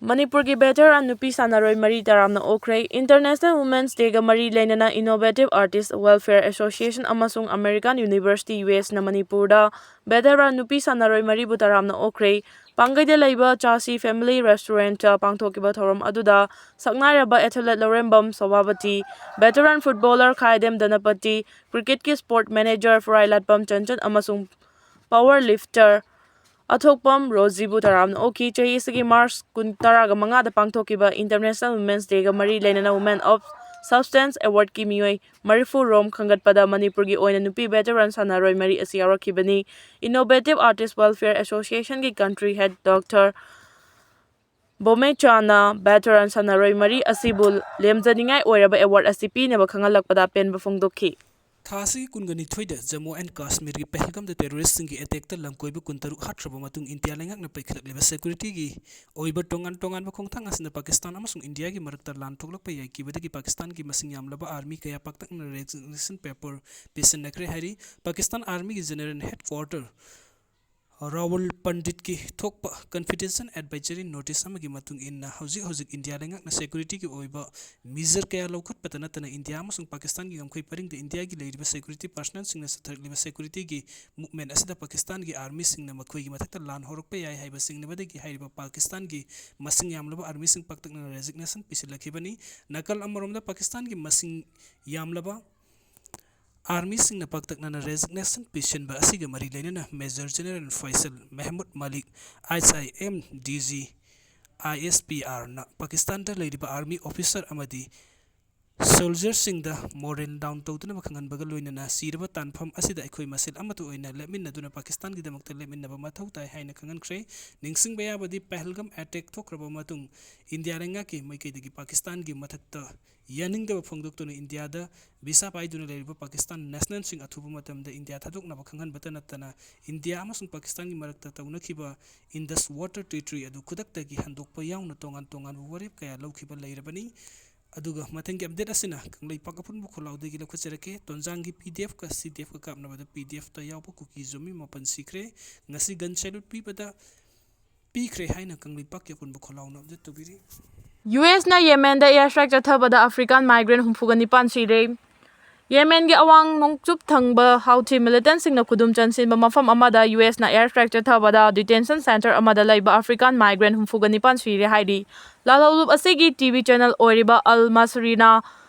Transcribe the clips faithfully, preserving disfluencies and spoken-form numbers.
ꯃꯅꯤꯄꯨꯔꯒꯤ ꯚꯦꯇꯔꯥꯟ ꯅꯨꯄꯤ ꯁꯥꯟꯅꯔꯣꯏ ꯃꯔꯤ ꯇꯔꯥꯝꯅ ꯑꯣꯛꯈ꯭ꯔꯦ꯫ International Women's Dayꯒ ꯃꯔꯤ ꯂꯩꯅꯅ Innovative Artist Welfare Association ꯑꯃꯁꯨꯡ American University USꯅ ꯃꯅꯤꯄꯨꯔꯗ ꯚꯦꯇꯔꯥꯟ ꯅꯨꯄꯤ ꯁꯥꯟꯅꯔꯣꯏ ꯃꯔꯤꯕꯨ ꯇꯔꯥꯝꯅ ꯑꯣꯛꯈ꯭ꯔꯦ꯫ ꯄꯥꯡꯒꯩꯗ ꯂꯩꯕ ꯆꯥꯁꯤ Family Restaurantꯇ ꯄꯥꯡꯊꯣꯛꯈꯤꯕ ꯊꯧꯔꯝ ꯑꯗꯨꯗ ꯁꯛꯅꯥꯏꯔꯕ athlete ꯂꯧꯔꯦꯝꯕꯝ ꯁꯣꯚꯥꯕꯇꯤ, veteran footballer ꯈꯥꯏꯗꯦꯝ ꯙꯅꯄꯇꯤ, cricketꯀꯤ sport manager ꯐꯨꯔꯥꯏꯂꯥꯠꯄꯝ ꯆꯟꯆꯟ ꯑꯃꯁꯨꯡ power lifter ꯑꯊꯣꯛꯄꯝ ꯔꯣꯖꯤꯕꯨ ꯇꯔꯥꯝꯅ ꯑꯣꯛꯈꯤ꯫ ꯆꯍꯤ ꯑꯁꯤꯒꯤ March ꯀꯨꯟ, ꯇꯔꯥꯒ ꯃꯉꯥꯗ ꯄꯥꯡꯊꯣꯛꯈꯤꯕ International Women's Dayꯒ ꯃꯔꯤ ꯂꯩꯅꯅ Women of Substance Awardꯀꯤ ꯃꯤꯑꯣꯏ ꯃꯔꯤꯐꯨ ꯔꯣꯝ ꯈꯟꯒꯠꯄꯗ ꯃꯅꯤꯄꯨꯔꯒꯤ ꯑꯣꯏꯅ ꯅꯨꯄꯤ veteran ꯁꯥꯟꯅꯔꯣꯏ ꯃꯔꯤ ꯑꯁꯤ ꯌꯥꯎꯔꯛꯈꯤꯕꯅꯤ꯫ Innovative Artist Welfare Associationꯒꯤ country head Doctor ꯕꯣꯃꯦꯆꯥꯅ veteran ꯁꯥꯟꯅꯔꯣꯏ ꯃꯔꯤ ꯑꯁꯤꯕꯨ ꯂꯦꯝꯖꯅꯤꯡꯉꯥꯏ ꯑꯣꯏꯔꯕ award ꯑꯁꯤ ꯄꯤꯅꯕ ꯈꯪꯍꯜꯂꯛꯄꯗ ꯑꯄꯦꯟꯕ ꯐꯣꯡꯗꯣꯛꯈꯤ꯫ ꯊꯥ ꯑꯁꯤꯒꯤ ꯀꯨꯟꯒ ꯅꯤꯊꯣꯏꯗ ꯖꯝꯃꯨ and ꯀꯥꯁꯃꯤꯔꯒꯤ ꯄꯍꯜꯒꯥꯝꯗ terroristꯁꯤꯡꯒꯤ attackꯇ ꯂꯝꯀꯣꯏꯕ ꯀꯨꯟꯇꯔꯨꯛ ꯍꯥꯠꯈ꯭ꯔꯕ ꯃꯇꯨꯡ ꯏꯟꯗꯤꯌꯥ ꯂꯩꯉꯥꯛꯅ ꯄꯥꯏꯈꯠꯂꯛꯂꯤꯕ securityꯒꯤ ꯑꯣꯏꯕ ꯇꯣꯉꯥꯟ ꯇꯣꯉꯥꯟꯕ ꯈꯣꯡꯊꯥꯡ ꯑꯁꯤꯅ ꯄꯥꯀꯤꯁꯇꯥꯟ ꯑꯃꯁꯨꯡ ꯏꯟꯗꯤꯌꯥꯒꯤ ꯃꯔꯛꯇ ꯂꯥꯟ ꯊꯣꯛꯂꯛꯄ ꯌꯥꯏ ꯀꯤꯕꯗꯒꯤ ꯄꯥꯀꯤꯁꯇꯥꯟꯒꯤ ꯃꯁꯤꯡ ꯌꯥꯝꯂꯕ army ꯀꯌꯥ ꯄꯥꯛꯇꯛꯅꯅ resignation paper ꯄꯤꯁꯤꯟꯅꯈ꯭ꯔꯦ ꯍꯥꯏꯔꯤ꯫ ꯄꯥꯀꯤꯁꯇꯥꯟ armyꯒꯤ general headquarter ꯔꯥꯋꯜ ꯄꯟꯗꯤꯠꯀꯤ ꯊꯣꯛꯄ confidential advisory notice ꯑꯃꯒꯤ ꯃꯇꯨꯡ ꯏꯟꯅ, ꯍꯧꯖꯤꯛ ꯍꯧꯖꯤꯛ ꯏꯟꯗꯤꯌꯥ ꯂꯩꯉꯥꯛꯅ securityꯒꯤ ꯑꯣꯏꯕ measure ꯀꯌꯥ ꯂꯧꯈꯠꯄꯇ ꯅꯠꯇꯅ ꯏꯟꯗꯤꯌꯥ ꯑꯃꯁꯨꯡ ꯄꯥꯀꯤꯁꯇꯥꯟꯒꯤ ꯉꯝꯈꯩ ꯄꯔꯤꯡꯗ ꯏꯟꯗꯤꯌꯥꯒꯤ ꯂꯩꯔꯤꯕ security personnelꯁꯤꯡꯅ ꯆꯠꯊꯔꯛꯂꯤꯕ securityꯒꯤ movement ꯑꯁꯤꯗ ꯄꯥꯀꯤꯁꯇꯥꯟꯒꯤ armyꯁꯤꯡꯅ ꯃꯈꯣꯏꯒꯤ ꯃꯊꯛꯇ ꯂꯥꯟ ꯍꯧꯔꯛꯄ ꯌꯥꯏ ꯍꯥꯏꯕ ꯆꯤꯡꯅꯕꯗꯒꯤ ꯍꯥꯏꯔꯤꯕ ꯄꯥꯀꯤꯁꯇꯥꯟꯒꯤ ꯃꯁꯤꯡ ꯌꯥꯝꯂꯕ armyꯁꯤꯡ ꯄꯥꯛꯇꯛꯅꯅ resignation ꯄꯤꯁꯤꯜꯂꯛꯈꯤꯕꯅꯤ꯫ ꯅꯥꯀꯜ ꯑꯃꯔꯣꯝꯗ ꯄꯥꯀꯤꯁꯇꯥꯟꯒꯤ ꯃꯁꯤꯡ ꯌꯥꯝꯂꯕ armyꯁꯤꯡꯅ ꯄꯥꯛꯇꯛꯅꯅ resignation ꯄꯤꯁꯤꯟꯕ ꯑꯁꯤꯒ ꯃꯔꯤ ꯂꯩꯅꯅ Major General Faisal Mehmood Malik, ISIM DG, ISPRꯅ ꯄꯥꯀꯤꯁꯇꯥꯟꯗ ꯂꯩꯔꯤꯕ army officer ꯑꯃꯗꯤ soldierꯁꯤꯡꯗ morale down ꯇꯧꯗꯅꯕ ꯈꯪꯍꯟꯕꯒ ꯂꯣꯏꯅꯅ ꯁꯤꯔꯕ ꯇꯥꯟꯐꯝ ꯑꯁꯤꯗ ꯑꯩꯈꯣꯏ ꯃꯁꯦꯜ ꯑꯃꯠꯇ ꯑꯣꯏꯅ ꯂꯦꯞꯃꯤꯟꯅꯗꯨꯅ ꯄꯥꯀꯤꯁꯇꯥꯟꯒꯤꯗꯃꯛꯇ ꯂꯦꯞꯃꯤꯟꯅꯕ ꯃꯊꯧ ꯇꯥꯏ ꯍꯥꯏꯅ ꯈꯪꯍꯟꯈ꯭ꯔꯦ꯫ ꯅꯤꯡꯁꯤꯡꯕ ꯌꯥꯕꯗꯤ, ꯄꯍꯜꯒꯥꯝ attack ꯊꯣꯛꯈ꯭ꯔꯕ ꯃꯇꯨꯡ ꯏꯟꯗꯤꯌꯥ ꯂꯩꯉꯥꯛꯀꯤ ꯃꯥꯏꯀꯩꯗꯒꯤ ꯄꯥꯀꯤꯁꯇꯥꯟꯒꯤ ꯃꯊꯛꯇ ꯌꯥꯅꯤꯡꯗꯕ ꯐꯣꯡꯗꯣꯛꯇꯨꯅ ꯏꯟꯗꯤꯌꯥꯗ visa ꯄꯥꯏꯗꯨꯅ ꯂꯩꯔꯤꯕ ꯄꯥꯀꯤꯁꯇꯥꯟ nationalꯁꯤꯡ ꯑꯊꯨꯕ ꯃꯇꯝꯗ ꯏꯟꯗꯤꯌꯥ ꯊꯥꯗꯣꯛꯅꯕ ꯈꯪꯍꯟꯕꯇ ꯅꯠꯇꯅ ꯏꯟꯗꯤꯌꯥ ꯑꯃꯁꯨꯡ ꯄꯥꯀꯤꯁꯇꯥꯟꯒꯤ ꯃꯔꯛꯇ ꯇꯧꯅꯈꯤꯕ Indus Water Treaty ꯑꯗꯨ ꯈꯨꯗꯛꯇꯒꯤ ꯍꯟꯗꯣꯛꯄ ꯌꯥꯎꯅ ꯇꯣꯉꯥꯟ ꯇꯣꯉꯥꯟꯕ ꯋꯥꯔꯦꯞ ꯀꯌꯥ ꯂꯧꯈꯤꯕ ꯂꯩꯔꯕꯅꯤ꯫ ꯑꯗꯨꯒ ꯃꯊꯪꯒꯤ update ꯑꯁꯤꯅ ꯀꯪꯂꯩꯄꯥꯛ ꯑꯄꯨꯟꯕ ꯈꯨꯜꯂꯥꯎꯗꯒꯤ ꯂꯧꯈꯠꯆꯔꯛꯀꯦ꯫ ꯇꯣꯟꯖꯥꯡꯒꯤ PDFꯀ CDFꯀ ꯀꯥꯞꯅꯕꯗ PDFꯇ ꯌꯥꯎꯕ ꯀꯨꯀꯤ ꯖꯣꯃꯤ ꯃꯥꯄꯟ ꯁꯤꯈ꯭ꯔꯦ꯫ ꯉꯁꯤ gun salute ꯄꯤꯕꯗ ꯄꯤꯈ꯭ꯔꯦ ꯍꯥꯏꯅ ꯀꯪꯂꯩꯄꯥꯛꯀꯤ ꯑꯄꯨꯟꯕ ꯈꯣꯜꯂꯥꯎꯅ ꯑꯞꯗꯦꯠ ꯇꯧꯕꯤꯔꯤ꯫ ꯌꯨ ꯑꯦꯁꯅ ꯌꯦꯃꯦꯟꯗ air strike ꯆꯠꯊꯕꯗ ꯑꯐ꯭ꯔꯤꯀꯥꯟ migrant ꯍꯨꯝꯐꯨꯒ ꯅꯤꯄꯥꯟ ꯁꯤꯔꯦ꯫ ꯌꯦꯃꯦꯟꯒꯤ ꯑꯋꯥꯡ ꯅꯣꯡꯆꯨꯞ ꯊꯪꯕ ꯍꯥꯎꯊꯤ militantꯁꯤꯡꯅ ꯈꯨꯗꯨꯝ ꯆꯟꯁꯤꯟꯕ ꯃꯐꯝ ꯑꯃꯗ ꯌꯨ ꯑꯦꯁꯅ air strike ꯆꯠꯊꯕꯗ detention centre ꯑꯃꯗ ꯂꯩꯕ ꯑꯐ꯭ꯔꯤꯀꯥꯟ migrant ꯍꯨꯝꯐꯨꯒ ꯅꯤꯄꯥꯟ ꯁꯤꯔꯦ ꯍꯥꯏꯔꯤ꯫ ꯂꯥꯜꯍꯧꯂꯨꯞ ꯑꯁꯤꯒꯤ ꯇꯤ ꯚꯤ channel ꯑꯣꯏꯔꯤꯕ ꯑꯜ ꯃꯁꯔꯤꯅ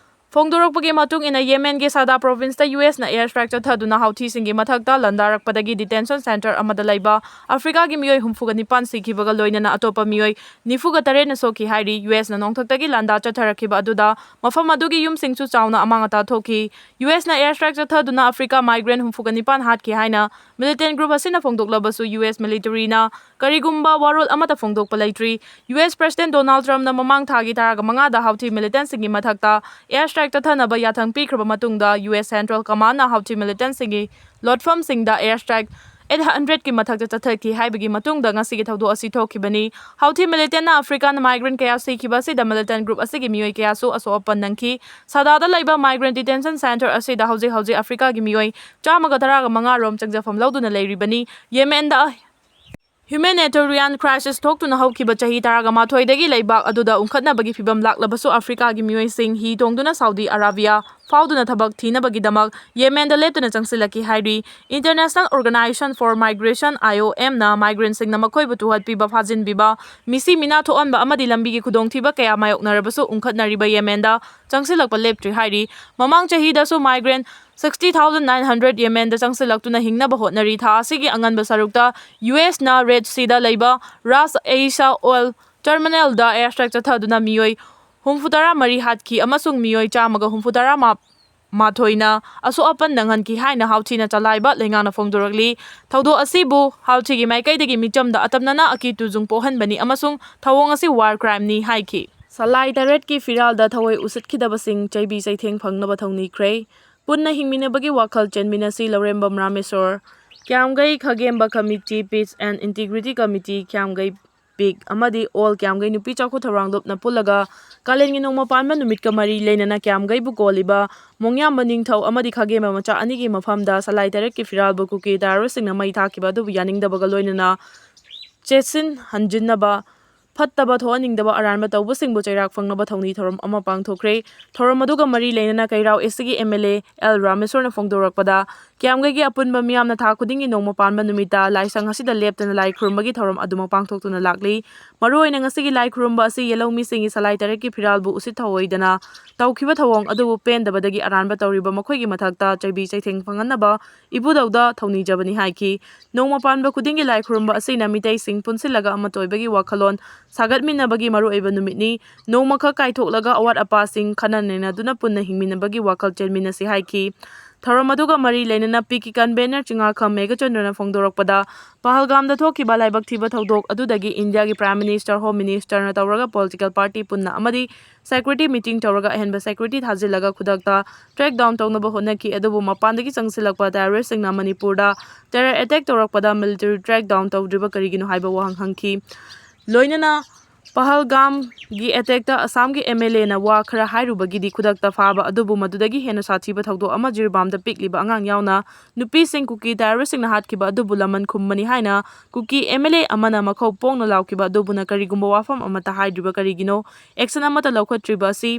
ꯐꯣꯡꯗꯣꯔꯛꯄꯒꯤ ꯃꯇꯨꯡ ꯏꯟꯅ, ꯌꯦꯃꯦꯟꯒꯤ ꯁꯥꯗꯥ provinceꯇ ꯌꯨ ꯑꯦꯁꯅ air strike ꯆꯠꯊꯗꯨꯅ ꯍꯥꯎꯊꯤꯁꯤꯡꯒꯤ ꯃꯊꯛꯇ ꯂꯥꯟꯗꯥꯔꯛꯄꯗꯒꯤ detention centre ꯑꯃꯗ ꯂꯩꯕ ꯑꯐ꯭ꯔꯤꯀꯥꯒꯤ ꯃꯤꯑꯣꯏ ꯍꯨꯝꯐꯨꯒ ꯅꯤꯄꯥꯟ ꯁꯤꯈꯤꯕꯒ ꯂꯣꯏꯅꯅ ꯑꯇꯣꯞꯄ ꯃꯤꯑꯣꯏ ꯅꯤꯐꯨꯒ ꯇꯔꯦꯠꯅ ꯁꯣꯛꯈꯤ ꯍꯥꯏꯔꯤ꯫ ꯌꯨ ꯑꯦꯁꯅ ꯅꯣꯡꯊꯛꯇꯒꯤ ꯂꯥꯟꯗꯥ ꯆꯠꯊꯔꯛꯈꯤꯕ ꯑꯗꯨꯗ ꯃꯐꯝ ꯑꯗꯨꯒꯤ ꯌꯨꯝꯁꯤꯡꯁꯨ ꯆꯥꯎꯅ ꯑꯃꯥꯡ ꯑꯇꯥ ꯊꯣꯛꯈꯤ꯫ ꯌꯨ ꯑꯦꯁꯅ air strike ꯆꯠꯊꯗꯨꯅ ꯑꯐ꯭ꯔꯤꯀꯥ migrant ꯍꯨꯝꯐꯨꯒ ꯅꯤꯄꯥꯟ ꯍꯥꯠꯈꯤ ꯍꯥꯏꯅ militant group ꯑꯁꯤꯅ ꯐꯣꯡꯗꯣꯛꯂꯕꯁꯨ, ꯌꯨ ꯑꯦꯁ militaryꯅ ꯀꯔꯤꯒꯨꯝꯕ ꯋꯥꯔꯣꯜ ꯑꯃꯠꯇ ꯐꯣꯡꯗꯣꯛꯄ ꯂꯩꯇ꯭ꯔꯤ꯫ ꯌꯨ ꯑꯦꯁ President Donald Trumpꯅ ꯃꯃꯥꯡ ꯊꯥꯒꯤ ꯇꯔꯥꯒ ꯃꯉꯥꯗ ꯍꯥꯎꯊꯤ militantꯁꯤꯡꯒꯤ ꯃꯊꯛꯇ air strike ꯆꯠꯊꯅꯕ ꯌꯥꯊꯪ ꯄꯤꯈ꯭ꯔꯕ ꯃꯇꯨꯡꯗ, ꯌꯨ ꯑꯦꯁ Central Commandꯅ ꯍꯥꯎꯊꯤ militantꯁꯤꯡꯒꯤ ꯂꯣꯠꯐꯝꯁꯤꯡꯗ air strike eight hundredꯀꯤ ꯃꯊꯛꯇ ꯆꯠꯊꯈꯤ ꯍꯥꯏꯕꯒꯤ ꯃꯇꯨꯡꯗ ꯉꯁꯤꯒꯤ ꯊꯧꯗꯣꯛ ꯑꯁꯤ ꯊꯣꯛꯈꯤꯕꯅꯤ꯫ ꯍꯥꯎꯊꯤ militantꯅ ꯑꯐ꯭ꯔꯤꯀꯥꯟ migrant ꯀꯌꯥ ꯁꯤꯈꯤꯕ ꯑꯁꯤꯗ militant group ꯑꯁꯤꯒꯤ ꯃꯤꯑꯣꯏ ꯀꯌꯥꯁꯨ ꯑꯁꯣꯛ ꯑꯄꯟ ꯅꯪꯈꯤ꯫ ꯁꯥꯗꯥꯗ ꯂꯩꯕ migrant detention centre ꯑꯁꯤꯗ ꯍꯧꯖꯤꯛ ꯍꯧꯖꯤꯛ ꯑꯐ꯭ꯔꯤꯀꯥꯒꯤ ꯃꯤꯑꯣꯏ ꯆꯥꯝꯃꯒ ꯇꯔꯥꯒ ꯃꯉꯥ ꯔꯣꯝ ꯆꯪꯖꯐꯝ ꯂꯧꯗꯨꯅ ꯂꯩꯔꯤꯕꯅꯤ꯫ ꯌꯦꯃꯦꯟꯗ humanitarian crisis ꯊꯣꯛꯇꯨꯅ ꯍꯧꯈꯤꯕ ꯆꯍꯤ ꯇꯔꯥꯒ ꯃꯥꯊꯣꯏꯗꯒꯤ ꯂꯩꯕꯥꯛ ꯑꯗꯨꯗ ꯎꯪꯈꯠꯅꯕꯒꯤ ꯐꯤꯚꯝ ꯂꯥꯛꯂꯕꯁꯨ, ꯑꯐ꯭ꯔꯤꯀꯥꯒꯤ ꯃꯤꯑꯣꯏꯁꯤꯡ ꯍꯤ ꯇꯣꯡꯗꯨꯅ ꯁꯥꯎꯗꯤ ꯑꯔꯥꯕꯤꯌꯥ ꯐꯥꯎꯗꯨꯅ ꯊꯕꯛ ꯊꯤꯅꯕꯒꯤꯗꯃꯛ ꯌꯦꯃꯦꯟꯗ ꯂꯦꯞꯇꯅ ꯆꯪꯁꯤꯜꯂꯛꯈꯤ ꯍꯥꯏꯔꯤ꯫ International Organisation for Migration, IOMꯅ migrantꯁꯤꯡꯅ ꯃꯈꯣꯏꯕꯨ ꯇꯨꯍꯠꯄꯤꯕ, ꯐꯥꯖꯤꯟꯕꯤꯕ, ꯃꯤꯁꯤ ꯃꯤꯅꯥ ꯊꯣꯛꯍꯟꯕ ꯑꯃꯗꯤ ꯂꯝꯕꯤꯒꯤ ꯈꯨꯗꯣꯡꯊꯤꯕ ꯀꯌꯥ ꯃꯥꯌꯣꯛꯅꯔꯕꯁꯨ, ꯎꯪꯈꯠꯅꯔꯤꯕ ꯌꯦꯃꯦꯟꯗ ꯆꯪꯁꯤꯜꯂꯛꯄ ꯂꯦꯞꯇ꯭ꯔꯤ ꯍꯥꯏꯔꯤ꯫ ꯃꯃꯥꯡ ꯆꯍꯤꯗꯁꯨ migrant sixty thousand nine hundred ꯌꯦꯃꯦꯟꯗ ꯆꯪꯁꯤꯜꯂꯛꯇꯨꯅ ꯍꯤꯡꯅꯕ ꯍꯣꯠꯅꯔꯤ꯫ ꯊꯥ ꯑꯁꯤꯒꯤ ꯑꯉꯟꯕ ꯁꯔꯨꯛꯇ ꯌꯨ ꯑꯦꯁꯅ Red Seaꯗ ꯂꯩꯕ Ras Aisha oil terminalꯗ air strike ꯆꯠꯊꯗꯨꯅ ꯃꯤꯑꯣꯏ ꯍꯨꯝꯐꯨꯇꯔꯥ ꯃꯔꯤ ꯍꯥꯠꯈꯤ ꯑꯃꯁꯨꯡ ꯃꯤꯑꯣꯏ ꯆꯥꯝꯃꯒ ꯍꯨꯝꯐꯨꯇꯔꯥ ꯃꯥꯊꯣꯏꯅ ꯑꯁꯣꯛ ꯑꯄꯟ ꯅꯪꯍꯟꯈꯤ ꯍꯥꯏꯅ ꯍꯥꯎꯊꯤꯅ ꯆꯂꯥꯏꯕ ꯂꯩꯉꯥꯛꯅ ꯐꯣꯡꯗꯣꯔꯛꯂꯤ꯫ ꯊꯧꯗꯣꯛ ꯑꯁꯤꯕꯨ ꯍꯥꯎꯊꯤꯒꯤ ꯃꯥꯏꯀꯩꯗꯒꯤ ꯃꯤꯆꯝꯗ ꯑꯇꯝꯅꯅ ꯑꯀꯤ ꯇꯨꯖꯨꯡ ꯄꯣꯛꯍꯟꯕꯅꯤ ꯑꯃꯁꯨꯡ ꯊꯧꯑꯣꯡ ꯑꯁꯤ war crimeꯅꯤ ꯍꯥꯏꯈꯤ꯫ ꯁꯂꯥꯏ ꯇꯔꯦꯠꯀꯤ ꯐꯤꯔꯥꯜꯗ ꯊꯑꯣꯏ ꯎꯁꯤꯠꯈꯤꯗꯕꯁꯤꯡ ꯆꯩꯕꯤ ꯆꯩꯊꯦꯡ ꯐꯪꯅꯕ ꯊꯧꯅꯤꯈ꯭ꯔꯦ꯫ ꯄꯨꯟꯅ ꯍꯤꯡꯃꯤꯟꯅꯕꯒꯤ ꯋꯥꯈꯜ ꯆꯦꯟꯃꯤꯟꯅꯁꯤ, ꯂꯧꯔꯦꯝꯕꯝ Rameshwor. ꯀ꯭ꯌꯥꯝꯒꯩ ꯈꯥꯒꯦꯝꯕ committee, Peace and Integrity Committee, ꯀ꯭ꯌꯥꯝꯒꯩ ꯄꯤꯛ ꯑꯃꯗꯤ All ꯀ꯭ꯌꯥꯝꯒꯩ ꯅꯨꯄꯤ ꯆꯥꯎꯈꯠ ꯊꯧꯔꯥꯡ ꯂꯨꯞꯅ ꯄꯨꯜꯂꯒ ꯀꯥꯂꯦꯟꯒꯤ ꯅꯣꯡꯃ ꯄꯥꯟꯕ ꯅꯨꯃꯤꯠꯀ ꯃꯔꯤ ꯂꯩꯅꯅ ꯀ꯭ꯌꯥꯝꯒꯩꯕꯨ ꯀꯣꯜꯂꯤꯕ ꯃꯣꯡꯌꯥꯝꯕ ꯅꯤꯡꯊꯧ ꯑꯃꯗꯤ ꯈꯥꯒꯦꯝꯕ ꯃꯆꯥ ꯑꯅꯤꯒꯤ ꯃꯐꯝꯗ ꯁꯂꯥꯏ ꯇꯔꯦꯠꯀꯤ ꯐꯤꯔꯥꯜꯕꯨ ꯀꯨꯀꯤ terroristꯁꯤꯡꯅ ꯃꯩ ꯊꯥꯈꯤꯕ ꯑꯗꯨꯕꯨ ꯌꯥꯅꯤꯡꯗꯕꯒ ꯂꯣꯏꯅꯅ ꯆꯦꯠꯁꯤꯟ ꯍꯟꯖꯤꯟꯅꯕ, ꯐꯠꯇꯕ ꯊꯣꯛꯍꯟꯅꯤꯡꯗꯕ ꯑꯔꯥꯟꯕ ꯇꯧꯕꯁꯤꯡꯕꯨ ꯆꯩꯔꯥꯛ ꯐꯪꯅꯕ ꯊꯧꯅꯤ ꯊꯧꯔꯝ ꯑꯃ ꯄꯥꯡꯊꯣꯛꯈ꯭ꯔꯦ꯫ ꯊꯧꯔꯝ ꯑꯗꯨꯒ ꯃꯔꯤ ꯂꯩꯅꯅ ꯀꯩꯔꯥꯎ ꯑꯦꯁ ꯁꯤꯒꯤ ꯑꯦꯝ ꯑꯦꯜ ꯑꯦ ꯑꯦꯜ ꯔꯥꯃꯦꯁꯣꯔꯅ ꯐꯣꯡꯗꯣꯔꯛꯄꯗ, ꯀꯤꯌꯥꯝꯒꯩꯒꯤ ꯑꯄꯨꯟꯕ ꯃꯤꯌꯥꯝꯅ ꯊꯥ ꯈꯨꯗꯤꯡꯒꯤ ꯅꯣꯡꯃ ꯄꯥꯟꯕ ꯅꯨꯃꯤꯠꯇ ꯂꯥꯏꯁꯪ ꯑꯁꯤꯗ ꯂꯦꯞꯇꯅ ꯂꯥꯏ ꯈꯨꯔꯨꯝꯕꯒꯤ ꯊꯧꯔꯝ ꯑꯗꯨꯃꯛ ꯄꯥꯡꯊꯣꯛꯇꯨꯅ ꯂꯥꯛꯂꯤ꯫ ꯃꯔꯨꯑꯣꯏꯅ ꯉꯁꯤꯒꯤ ꯂꯥꯏ ꯈꯨꯔꯨꯝꯕ ꯑꯁꯤ ꯌꯦꯜꯍꯧꯃꯤꯁꯤꯡꯒꯤ ꯁꯂꯥꯏ ꯇꯔꯦꯠꯀꯤ ꯐꯤꯔꯥꯜꯕꯨ ꯎꯁꯤꯠ ꯊꯧꯑꯣꯏꯗꯅ ꯇꯧꯈꯤꯕ ꯊꯧꯑꯣꯡ ꯑꯗꯨꯕꯨ ꯄꯦꯟꯗꯕꯗꯒꯤ ꯑꯔꯥꯟꯕ ꯇꯧꯔꯤꯕ ꯃꯈꯣꯏꯒꯤ ꯃꯊꯛꯇ ꯆꯩꯕꯤ ꯆꯩꯊꯦꯡ ꯐꯪꯍꯟꯅꯕ ꯏꯕꯨꯙꯧꯗ ꯊꯧꯅꯤꯖꯕꯅꯤ ꯍꯥꯏꯈꯤ꯫ ꯅꯣꯡꯃ ꯄꯥꯟꯕ ꯈꯨꯗꯤꯡꯒꯤ ꯂꯥꯏ ꯈꯨꯔꯨꯝꯕ ꯑꯁꯤꯅ ꯃꯤꯇꯩꯁꯤꯡ ꯄꯨꯟꯁꯤꯜꯂꯒ ꯑꯃꯠꯇ ꯑꯣꯏꯕꯒꯤ ꯋꯥꯈꯜꯂꯣꯟ ꯁꯥꯒꯠꯃꯤꯟꯅꯕꯒꯤ ꯃꯔꯨꯑꯣꯏꯕ ꯅꯨꯃꯤꯠꯅꯤ꯫ ꯅꯣꯡꯃꯈꯛ ꯀꯥꯏꯊꯣꯛꯂꯒ ꯑꯋꯥꯠ ꯑꯄꯥꯁꯤꯡ ꯈꯟꯅ ꯅꯩꯅꯗꯨꯅ ꯄꯨꯟꯅ ꯍꯤꯡꯃꯤꯟꯅꯕꯒꯤ ꯋꯥꯈꯜ ꯆꯦꯟꯃꯤꯟꯅꯁꯤ ꯍꯥꯏꯈꯤ꯫ ꯊꯧꯔꯝ ꯑꯗꯨꯒ ꯃꯔꯤ ꯂꯩꯅꯅ ꯄꯤꯛꯀꯤ ꯀꯟꯚꯦꯅꯔ ꯆꯤꯉꯥꯈꯝ ꯃꯦꯘꯆꯟꯗ꯭ꯔꯅ ꯐꯣꯡꯗꯣꯔꯛꯄꯗ, ꯄꯍꯜꯒꯥꯝꯗ ꯊꯣꯛꯈꯤꯕ ꯂꯥꯏꯕꯛ ꯊꯤꯕ ꯊꯧꯗꯣꯛ ꯑꯗꯨꯗꯒꯤ ꯏꯟꯗꯤꯌꯥꯒꯤ ꯄ꯭ꯔꯥꯏꯝ ꯃꯤꯅꯤꯁꯇꯔ, ꯍꯣꯝ ꯃꯤꯅꯤꯁꯇꯔꯅ ꯇꯧꯔꯒ ꯄꯣꯂꯤꯇꯤꯀꯦꯜ ꯄꯥꯔꯇꯤ ꯄꯨꯟꯅ ꯑꯃꯗꯤ ꯁꯦꯀ꯭ꯌꯨꯔꯤꯇꯤ ꯃꯤꯇꯤꯡ ꯇꯧꯔꯒ ꯑꯍꯦꯟꯕ ꯁꯦꯀ꯭ꯌꯨꯔꯤꯇꯤ ꯊꯥꯖꯤꯜꯂꯒ ꯈꯨꯗꯛꯇ ꯀ꯭ꯔꯦꯛ ꯗꯥꯎꯟ ꯇꯧꯅꯕ ꯍꯣꯠꯅꯈꯤ꯫ ꯑꯗꯨꯕꯨ ꯃꯄꯥꯟꯗꯒꯤ ꯆꯪꯁꯤꯜꯂꯛꯄ ꯇꯦꯔꯣꯔꯤꯁꯁꯤꯡꯅ ꯃꯅꯤꯄꯨꯔꯗ ꯇꯦꯔꯣꯔ ꯑꯦꯇꯦꯛ ꯇꯧꯔꯛꯄꯗ ꯃꯤꯂꯤꯇꯔꯤ ꯀ꯭ꯔꯦꯛ ꯗꯥꯎꯟ ꯇꯧꯗ꯭ꯔꯤꯕ ꯀꯔꯤꯒꯤꯅꯣ ꯍꯥꯏꯕ ꯋꯥꯍꯪ ꯍꯪꯈꯤ꯫ ꯂꯣꯏꯅꯅ ꯄꯍꯜꯒꯥꯝꯒꯤ ꯑꯦꯇꯦꯛꯇ ꯑꯁꯥꯝꯒꯤ ꯑꯦꯝ ꯑꯦꯜ ꯑꯦꯅ ꯋꯥ ꯈꯔ ꯍꯥꯏꯔꯨꯕꯒꯤꯗꯤ ꯈꯨꯗꯛꯇ ꯐꯥꯕ ꯑꯗꯨꯕꯨ ꯃꯗꯨꯗꯒꯤ ꯍꯦꯟꯅ ꯁꯥꯊꯤꯕ ꯊꯧꯗꯣꯛ ꯑꯃ ꯖꯤꯔꯤꯕꯥꯝꯗ ꯄꯤꯛꯂꯤꯕ ꯑꯉꯥꯡ ꯌꯥꯎꯅ ꯅꯨꯄꯤꯁꯤꯡ ꯀꯨꯀꯤ ꯇꯦꯔꯣꯔꯤꯁꯁꯤꯡꯅ ꯍꯥꯠꯈꯤꯕ ꯑꯗꯨꯕꯨ ꯂꯃꯟ ꯈꯨꯝꯕꯅꯤ ꯍꯥꯏꯅ ꯀꯨꯀꯤ ꯑꯦꯝ ꯑꯦꯜ ꯑꯦ ꯑꯃꯅ ꯃꯈꯧ ꯄꯣꯡꯅ ꯂꯥꯎꯈꯤꯕ ꯑꯗꯨꯕꯨꯅ ꯀꯔꯤꯒꯨꯝꯕ ꯋꯥꯐꯝ ꯑꯃꯠꯇ ꯍꯥꯏꯗ꯭ꯔꯤꯕ ꯀꯔꯤꯒꯤꯅꯣ? ꯑꯦꯛꯁꯟ ꯑꯃꯠꯇ ꯂꯧꯈꯠꯇ꯭ꯔꯤꯕ ꯑꯁꯤ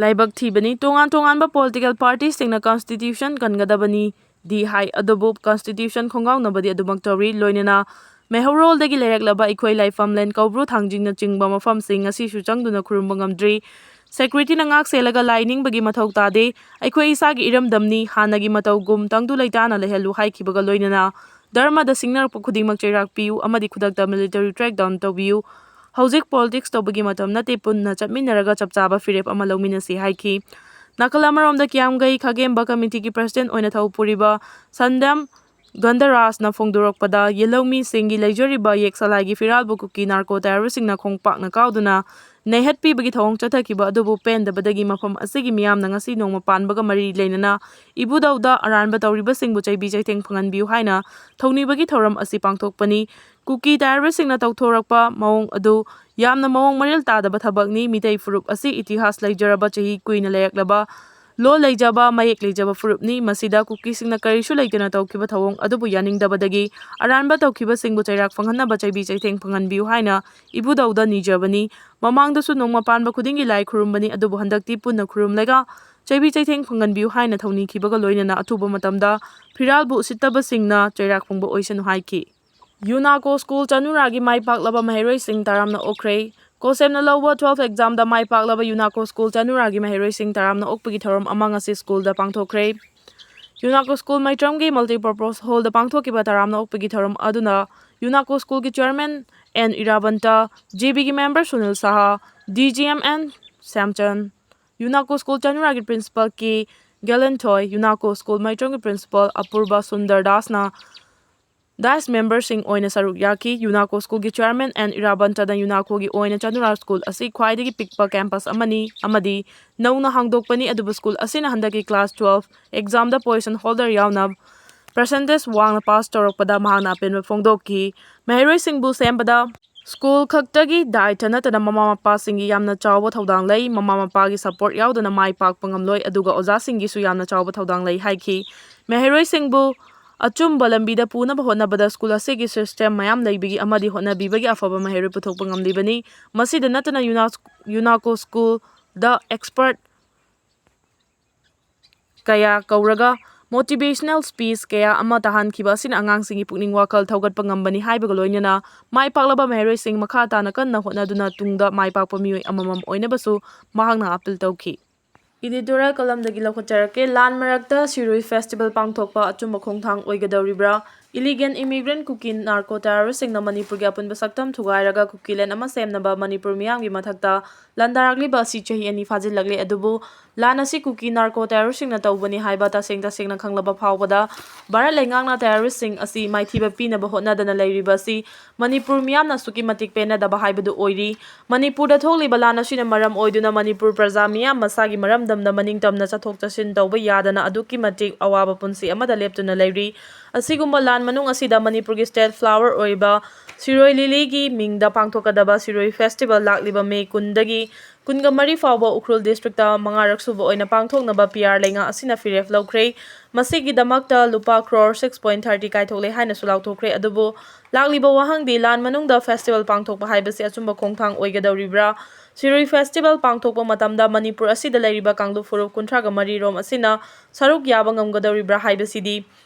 ꯂꯥꯏꯕꯛ ꯊꯤꯕꯅꯤ꯫ ꯇꯣꯉꯥꯟ ꯇꯣꯉꯥꯟꯕ ꯄꯣꯂꯤꯇꯤꯀꯦꯜ ꯄꯥꯔꯇꯤꯁꯤꯡꯅ ꯀꯟꯁꯇꯤꯇ꯭ꯌꯨꯁꯟ ꯀꯟꯒꯗꯕꯅꯤ ꯗꯤ ꯍꯥꯏ, ꯑꯗꯨꯕꯨ ꯀꯟꯁꯇꯤꯇ꯭ꯌꯨꯁꯟ ꯈꯣꯡꯒꯥꯎꯅꯕꯗꯤ ꯑꯗꯨꯃꯛ ꯇꯧꯔꯤ꯫ ꯂꯣꯏꯅꯅ ꯃꯩꯍꯧꯔꯣꯜꯗꯒꯤ ꯂꯩꯔꯛꯂꯕ ꯑꯩꯈꯣꯏ ꯂꯥꯏꯐꯝꯂꯦꯟ ꯀꯧꯕ꯭ꯔꯨ ꯊꯥꯡꯖꯤꯡꯅꯆꯤꯡꯕ ꯃꯐꯝꯁꯤꯡ ꯉꯁꯤꯁꯨ ꯆꯪꯗꯨꯅ ꯈꯨꯔꯨꯝꯕ ꯉꯝꯗ꯭ꯔꯤ꯫ ꯁꯦꯀ꯭ꯌꯨꯔꯤꯇꯤꯅ ꯉꯥꯛ ꯁꯦꯜꯂꯒ ꯂꯥꯏ ꯅꯤꯡꯕꯒꯤ ꯃꯊꯧ ꯇꯥꯗꯦ꯫ ꯑꯩꯈꯣꯏ ꯏꯁꯥꯒꯤ ꯏꯔꯝꯗꯝꯅꯤ꯫ ꯍꯥꯟꯅꯒꯤ ꯃꯇꯧꯒꯨꯝ ꯇꯪꯗꯨ ꯂꯩꯇꯥꯅ ꯂꯩꯍꯜꯂꯨ ꯍꯥꯏꯈꯤꯕꯒ ꯂꯣꯏꯅꯅ ꯙꯔꯃꯗ ꯁꯤꯡꯅꯔꯛꯄ ꯈꯨꯗꯤꯡꯃꯛ ꯆꯩꯔꯥꯛ ꯄꯤꯌꯨ ꯑꯃꯗꯤ ꯈꯨꯗꯛꯇ ꯃꯤꯂꯤꯇꯔꯤ ꯀ꯭ꯔꯦꯛ ꯗꯥꯎꯟ ꯇꯧꯕꯤꯌꯨ꯫ ꯍꯧꯖꯤꯛ ꯄꯣꯂꯤꯇꯤꯛꯁ ꯇꯧꯕꯒꯤ ꯃꯇꯝ ꯅꯠꯇꯦ, ꯄꯨꯟꯅ ꯆꯠꯃꯤꯟꯅꯔꯒ ꯆꯞ ꯆꯥꯕ ꯐꯤꯔꯦꯞ ꯑꯃ ꯂꯧꯃꯤꯟꯅꯁꯤ ꯍꯥꯏꯈꯤ꯫ ꯅꯥꯀꯜ ꯑꯃꯔꯣꯝꯗ ꯀꯤꯌꯥꯝꯒꯩ ꯈꯥꯒꯦꯝꯕ ꯀꯃꯤꯇꯤꯒꯤ ꯄ꯭ꯔꯁꯤꯗꯦꯟ ꯑꯣꯏꯅ ꯊꯧ ꯄꯨꯔꯤꯕ ꯁꯟꯗ꯭ꯌꯥꯝ ꯒꯟꯙꯔꯥꯖꯅ ꯐꯣꯡꯗꯣꯔꯛꯄꯗ, ꯌꯦꯜꯍꯧꯃꯤꯁꯤꯡꯒꯤ ꯂꯩꯖꯔꯤꯕ ꯌꯦꯛ ꯁꯂꯥꯏꯒꯤ ꯐꯤꯔꯥꯜꯕꯨ ꯀꯨꯀꯤ ꯅꯥꯔꯀꯣ ꯇꯦꯔꯣꯔꯤꯁꯁꯤꯡꯅ ꯈꯣꯡꯄꯥꯛꯅ ꯀꯥꯎꯗꯨꯅ ꯅꯩꯍꯠꯄꯤꯕꯒꯤ ꯊꯧꯑꯣꯡ ꯆꯠꯊꯈꯤꯕ ꯑꯗꯨꯕꯨ ꯄꯦꯟꯗꯕꯗꯒꯤ ꯃꯐꯝ ꯑꯁꯤꯒꯤ ꯃꯤꯌꯥꯝꯅ ꯉꯁꯤ ꯅꯣꯡꯃ ꯄꯥꯟꯕꯒ ꯃꯔꯤ ꯂꯩꯅꯅ ꯏꯕꯨꯙꯧꯗ ꯑꯔꯥꯟꯕ ꯇꯧꯔꯤꯕꯁꯤꯡꯕꯨ ꯆꯩꯕꯤ ꯆꯩꯊꯦꯡ ꯐꯪꯍꯟꯕꯤꯌꯨ ꯍꯥꯏꯅ ꯊꯧꯅꯤꯕꯒꯤ ꯊꯧꯔꯝ ꯑꯁꯤ ꯄꯥꯡꯊꯣꯛꯄꯅꯤ꯫ ꯀꯨꯀꯤ ꯇꯦꯔꯣꯔꯤꯁꯁꯤꯡꯅ ꯇꯧꯊꯣꯔꯛꯄ ꯃꯑꯣꯡ ꯑꯗꯨ ꯌꯥꯝꯅ ꯃꯑꯣꯡ ꯃꯔꯤꯜ ꯇꯥꯗꯕ ꯊꯕꯛꯅꯤ꯫ ꯃꯤꯇꯩ ꯐꯨꯔꯨꯞ ꯑꯁꯤ ꯏꯇꯤꯍꯥꯁ ꯂꯩꯖꯔꯕ, ꯆꯍꯤ ꯀꯨꯏꯅ ꯂꯩꯔꯛꯂꯕ ꯂꯣꯜ ꯂꯩꯖꯕ, ꯃꯌꯦꯛ ꯂꯩꯖꯕ ꯐꯨꯔꯨꯞꯅꯤ꯫ ꯃꯁꯤꯗ ꯀꯨꯀꯤꯁꯤꯡꯅ ꯀꯔꯤꯁꯨ ꯂꯩꯇꯅ ꯇꯧꯈꯤꯕ ꯊꯧꯑꯣꯡ ꯑꯗꯨꯕꯨ ꯌꯥꯅꯤꯡꯗꯕꯗꯒꯤ ꯑꯔꯥꯟꯕ ꯇꯧꯈꯤꯕꯁꯤꯡꯕꯨ ꯆꯩꯔꯥꯛ ꯐꯪꯍꯟꯅꯕ ꯆꯩꯕꯤ ꯆꯩꯊꯦꯡ ꯐꯪꯍꯟꯕꯤꯌꯨ ꯍꯥꯏꯅ ꯏꯕꯨꯙꯧꯗ ꯅꯤꯖꯕꯅꯤ꯫ ꯃꯃꯥꯡꯗꯁꯨ ꯅꯣꯡꯃ ꯄꯥꯟꯕ ꯈꯨꯗꯤꯡꯒꯤ ꯂꯥꯏ ꯈꯨꯔꯨꯝꯕꯅꯤ, ꯑꯗꯨꯕꯨ ꯍꯟꯗꯛꯇꯤ ꯄꯨꯟꯅ ꯈꯨꯔꯨꯝꯂꯒ ꯆꯩꯕꯤ ꯆꯩꯊꯦꯡ ꯐꯪꯍꯟꯕꯤꯌꯨ ꯍꯥꯏꯅ ꯊꯧꯅꯤꯈꯤꯕꯒ ꯂꯣꯏꯅꯅ ꯑꯊꯨꯕ ꯃꯇꯝꯗ ꯐꯤꯔꯥꯜꯕꯨ ꯎꯁꯤꯠꯇꯕꯁꯤꯡꯅ ꯆꯩꯔꯥꯛ ꯐꯪꯕ ꯑꯣꯏꯁꯅꯨ ꯍꯥꯏꯈꯤ꯫ ꯌꯨꯅꯥꯀꯣ ꯁ꯭ꯀꯨꯜ ꯆꯅꯨꯔꯥꯒꯤ ꯃꯥꯏ ꯄꯥꯛꯂꯕ ꯃꯍꯩꯔꯣꯏꯁꯤꯡ ꯇꯔꯥꯝꯅ ꯑꯣꯛꯈ꯭ꯔꯦ꯫ ꯀꯣꯁꯦꯝꯅ ꯂꯧꯕ twelve examꯗ ꯃꯥꯏ ꯄꯥꯛꯂꯕ ꯌꯨꯅꯥꯀꯣ ꯁ꯭ꯀꯨꯜ ꯆꯅꯨꯔꯥꯒꯤ ꯃꯍꯩꯔꯣꯏꯁꯤꯡ ꯇꯔꯥꯝꯅ ꯑꯣꯛꯄꯒꯤ ꯊꯧꯔꯝ ꯑꯃ ꯉꯁꯤ ꯁ꯭ꯀꯨꯜꯗ ꯄꯥꯡꯊꯣꯛꯈ꯭ꯔꯦ꯫ ꯌꯨꯅꯥꯀꯣ ꯁ꯭ꯀꯨꯜ ꯃꯩꯇ꯭ꯔꯝꯒꯤ multipurpose hallꯗ ꯄꯥꯡꯊꯣꯛꯈꯤꯕ ꯇꯔꯥꯝꯅ ꯑꯣꯛꯄꯒꯤ ꯊꯧꯔꯝ ꯑꯗꯨꯅ ꯌꯨꯅꯥꯀꯣ ꯁ꯭ꯀꯨꯜꯒꯤ chairman ꯑꯦꯟ ꯏꯔꯥꯕꯟꯇ, ꯖꯦ ꯕꯤꯒꯤ member Sunil Saha, D G M N Shyamchand, Yunako school ꯆꯅꯨꯔꯥꯒꯤ principal K Gelenthoi, Yunako school ꯃꯩꯇ꯭ꯔꯝꯒꯤ principal ꯑꯄꯨꯔꯕ ꯁꯨꯟꯗꯔ ꯗꯥꯁꯅ dais memberꯁꯤꯡ ꯑꯣꯏꯅ ꯁꯔꯨꯛ ꯌꯥꯈꯤ꯫ ꯌꯨꯅꯥꯀꯣ ꯁ꯭ꯀꯨꯜꯒꯤ chairman ꯑꯦꯟ ꯏꯔꯥꯕꯟꯇꯅ ꯌꯨꯅꯥꯀꯣꯒꯤ ꯑꯣꯏꯅ ꯆꯅꯨꯔꯥ ꯁ꯭ꯀꯨꯜ ꯑꯁꯤ ꯈ꯭ꯋꯥꯏꯗꯒꯤ ꯄꯤꯛꯄ campus ꯑꯃꯅꯤ ꯑꯃꯗꯤ ꯅꯧꯅ ꯍꯥꯡꯗꯣꯛꯄꯅꯤ, ꯑꯗꯨꯕꯨ ꯁ꯭ꯀꯨꯜ ꯑꯁꯤꯅ ꯍꯟꯗꯛꯀꯤ class twelve examꯗ position holder ꯌꯥꯎꯅ percentage ꯋꯥꯡꯅ pass ꯇꯧꯔꯛꯄꯗ ꯃꯍꯥꯛꯅ ꯑꯄꯦꯟꯕ ꯐꯣꯡꯗꯣꯛꯈꯤ꯫ ꯃꯍꯩꯔꯣꯏꯁꯤꯡꯕꯨ ꯁꯦꯝꯕꯗ ꯁ꯭ꯀꯨꯜ ꯈꯛꯇꯒꯤ ꯗꯥꯏꯇ ꯅꯠꯇꯅ ꯃꯃꯥ ꯃꯄꯥꯁꯤꯡꯒꯤ ꯌꯥꯝꯅ ꯆꯥꯎꯕ ꯊꯧꯗꯥꯡ ꯂꯩ꯫ ꯃꯃꯥ ꯃꯄꯥꯒꯤ support ꯌꯥꯎꯗꯅ ꯃꯥꯏ ꯄꯥꯛꯄ ꯉꯝꯂꯣꯏ, ꯑꯗꯨꯒ ꯑꯣꯖꯥꯁꯤꯡꯒꯤꯁꯨ ꯌꯥꯝꯅ ꯆꯥꯎꯕ ꯊꯧꯗꯥꯡ ꯂꯩ ꯍꯥꯏꯈꯤ꯫ ꯃꯍꯩꯔꯣꯏꯁꯤꯡꯕꯨ ꯑꯆꯨꯝꯕ ꯂꯝꯕꯤꯗ ꯄꯨꯅꯕ ꯍꯣꯠꯅꯕꯗ ꯁ꯭ꯀꯨꯜ ꯑꯁꯤꯒꯤ system ꯃꯌꯥꯝ ꯂꯩꯕꯒꯤ ꯑꯃꯗꯤ ꯍꯣꯠꯅꯕꯤꯕꯒꯤ ꯑꯐꯕ ꯃꯍꯩꯔꯣꯏ ꯄꯨꯊꯣꯛꯄ ꯉꯝꯂꯤꯕꯅꯤ꯫ ꯃꯁꯤꯗ ꯅꯠꯇꯅ ꯌꯨꯅꯥ-, ꯌꯨꯅꯥꯀꯣ ꯁ꯭ꯀꯨꯜꯗ expert ꯀꯌꯥ ꯀꯧꯔꯒ motivational speech ꯀꯌꯥ ꯑꯃ ꯇꯥꯍꯟꯈꯤꯕ ꯑꯁꯤꯅ ꯑꯉꯥꯡꯁꯤꯡꯒꯤ ꯄꯨꯛꯅꯤꯡ ꯋꯥꯈꯜ ꯊꯧꯒꯠꯄ ꯉꯝꯕꯅꯤ ꯍꯥꯏꯕꯒ ꯂꯣꯏꯅꯅ ꯃꯥꯏ ꯄꯥꯛꯂꯕ ꯃꯍꯩꯔꯣꯏꯁꯤꯡ ꯃꯈꯥ ꯇꯥꯅ ꯀꯟꯅ ꯍꯣꯠꯅꯗꯨꯅ ꯇꯨꯡꯗ ꯃꯥꯏ ꯄꯥꯛꯄ ꯃꯤꯑꯣꯏ ꯑꯃꯃꯝ ꯑꯣꯏꯅꯕꯁꯨ ꯃꯍꯥꯛꯅ appeal ꯇꯧꯈꯤ꯫ Editorial columnꯗꯒꯤ ꯂꯧꯈꯠꯆꯔꯛꯀꯦ꯫ ꯂꯥꯟ ꯃꯔꯛꯇ ꯁꯤꯔꯨꯏ festival ꯄꯥꯡꯊꯣꯛꯄ ꯑꯆꯨꯝꯕ ꯈꯣꯡꯊꯥꯡ ꯑꯣꯏꯒꯗꯧꯔꯤꯕ꯭ꯔꯥ? Illegal immigrant ꯀꯨꯀꯤ narco terroristꯁꯤꯡꯅ ꯃꯅꯤꯄꯨꯔꯒꯤ ꯑꯄꯨꯟꯕ ꯁꯛꯇꯝ ꯊꯨꯒꯥꯏꯔꯒ ꯀꯨꯀꯤꯂꯦꯟ ꯑꯃ ꯁꯦꯝꯅꯕ ꯃꯅꯤꯄꯨꯔ ꯃꯤꯌꯥꯝꯒꯤ ꯃꯊꯛꯇ ꯂꯥꯟꯗꯥꯔꯛꯂꯤꯕ ꯑꯁꯤ ꯆꯍꯤ ꯑꯅꯤ ꯐꯥꯖꯤꯜꯂꯛꯂꯦ꯫ ꯑꯗꯨꯕꯨ ꯂꯥꯟ ꯑꯁꯤ ꯀꯨꯀꯤ narco terroristꯁꯤꯡꯅ ꯇꯧꯕꯅꯤ ꯍꯥꯏꯕ ꯇꯁꯦꯡ ꯇꯁꯦꯡꯅ ꯈꯪꯂꯕ ꯐꯥꯎꯕꯗ ꯚꯥꯔꯠ ꯂꯩꯉꯥꯛꯅ terroristꯁꯤꯡ ꯑꯁꯤ ꯃꯥꯏꯊꯤꯕ ꯄꯤꯅꯕ ꯍꯣꯠꯅꯗꯅ ꯂꯩꯔꯤꯕ ꯑꯁꯤ ꯃꯅꯤꯄꯨꯔ ꯃꯤꯌꯥꯝꯅ ꯑꯁꯨꯛꯀꯤ ꯃꯇꯤꯛ ꯄꯦꯟꯅꯗꯕ ꯍꯥꯏꯕꯗꯨ ꯑꯣꯏꯔꯤ꯫ ꯃꯅꯤꯄꯨꯔꯗ ꯊꯣꯛꯂꯤꯕ ꯂꯥꯟ ꯑꯁꯤꯅ ꯃꯔꯝ ꯑꯣꯏꯗꯨꯅ ꯃꯅꯤꯄꯨꯔ ꯄ꯭ꯔꯖꯥ ꯃꯤꯌꯥꯝ ꯃꯁꯥꯒꯤ ꯃꯔꯝꯗꯝꯗ ꯃꯅꯤꯡꯇꯝꯅ ꯆꯠꯊꯣꯛ ꯆꯠꯁꯤꯟ ꯇꯧꯕ ꯌꯥꯗꯅ ꯑꯗꯨꯛꯀꯤ ꯃꯇꯤꯛ ꯑꯋꯥꯕ ꯄꯨꯟꯁꯤ ꯑꯃꯗ ꯂꯦꯞꯇꯨꯅ ꯂꯩꯔꯤ꯫ ꯑꯁꯤꯒꯨꯝꯕ ꯂꯥꯟ ꯃꯅꯨꯡ ꯑꯁꯤꯗ ꯃꯅꯤꯄꯨꯔꯒꯤ state flower ꯑꯣꯏꯔꯤꯕ ꯁꯤꯔꯣꯏ ꯂꯤꯂꯤꯒꯤ ꯃꯤꯡꯗ ꯄꯥꯡꯊꯣꯛꯀꯗꯕ ꯁꯤꯔꯣꯏ festival ꯂꯥꯛꯂꯤꯕ May ꯀꯨꯟꯗꯒꯤ ꯀꯨꯟꯒ ꯃꯔꯤ ꯐꯥꯎꯕ ꯎꯈ꯭ꯔꯨꯜ districtꯇ ꯃꯉꯥꯔꯛ ꯁꯨꯕ ꯑꯣꯏꯅ ꯄꯥꯡꯊꯣꯛꯅꯕ P R ꯂꯩꯉꯥꯛ ꯑꯁꯤꯅ ꯐꯤꯔꯦꯞ ꯂꯧꯈ꯭ꯔꯦ꯫ ꯃꯁꯤꯒꯤꯗꯃꯛꯇ ꯂꯨꯄꯥ crore six point thirty ꯀꯥꯏꯊꯣꯛꯂꯦ ꯍꯥꯏꯅꯁꯨ ꯂꯥꯎꯊꯣꯛꯈ꯭ꯔꯦ꯫ ꯑꯗꯨꯕꯨ ꯂꯥꯛꯂꯤꯕ ꯋꯥꯍꯪꯗꯤ ꯂꯥꯟ ꯃꯅꯨꯡꯗ festival ꯄꯥꯡꯊꯣꯛꯄ ꯍꯥꯏꯕꯁꯤ ꯑꯆꯨꯝꯕ ꯈꯣꯡꯊꯥꯡ ꯑꯣꯏꯒꯗꯧꯔꯤꯕ꯭ꯔꯥ? ꯁꯤꯔꯣꯏ festival ꯄꯥꯡꯊꯣꯛꯄ ꯃꯇꯝꯗ ꯃꯅꯤꯄꯨꯔ ꯑꯁꯤꯗ ꯂꯩꯔꯤꯕ ꯀꯥꯡꯂꯨꯞ ꯐꯨꯔꯨꯞ ꯀꯨꯟꯊ꯭ꯔꯥꯒ ꯃꯔꯤ ꯔꯣꯝ ꯑꯁꯤꯅ ꯁꯔꯨꯛ ꯌꯥꯕ ꯉꯝꯒꯗꯧꯔꯤꯕ꯭ꯔꯥ ꯍꯥꯏꯕꯁꯤꯗꯤ